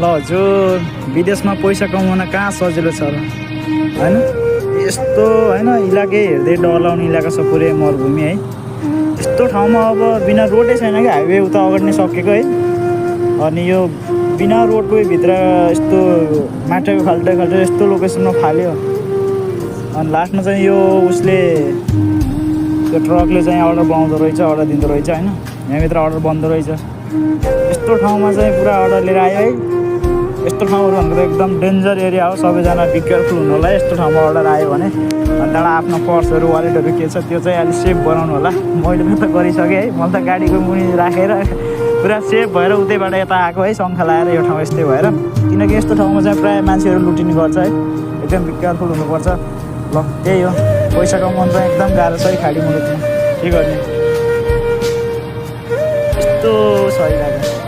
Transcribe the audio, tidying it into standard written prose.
ल हजुर विदेशमा पैसा कमाउन कहाँ सजिलो छ र होइन यस्तो होइन इलाकै हेर्दै डर लाउने इलाका छ पुरै मरुभूमि है यस्तो ठाउँमा अब बिना रोडै छैन कि हाइवे उता अगाडि नै सकेको है अनि यो बिना रोडकै भित्र यस्तो माटोको खाल्टो यस्तो लोकेसनमा फाल्यो अनि लास्टमा चाहिँ यो उसले त्यो ट्रकले चाहिँ अर्डर बनाउँदो रहेछ अर्डर दिँदो रहेछ होइन यहाँभित्र अर्डर बन्दो रहेछ यस्तो ठाउँमा चाहिँ पुरा अर्डर लिएर आयो है यस्तो ठाउँहरू भनेको त एकदम डेन्जर एरिया हो सबैजना बी केयरफुल हुनु होला यस्तो ठाउँमा अर्डर आयो भने अनि त्यहाँबाट आफ्नो पर्सहरू वालेटहरू के छ त्यो चाहिँ अलिक सेफ बनाउनु होला मैले त गरिसकेँ है मैले त गाडीको मुनि राखेर पुरा सेफ भएर उतैबाट यता आएको है शङ्खा लाएर यो ठाउँ यस्तै भएर किनकि यस्तो ठाउँमा चाहिँ प्रायः मान्छेहरू लुटिने गर्छ है एकदम बी केयरफुल हुनुपर्छ ल त्यही हो पैसा कमाउनु चाहिँ एकदम गाह्रो छ है खाडी मुलुकमा के गर्ने यस्तो सही लाग्यो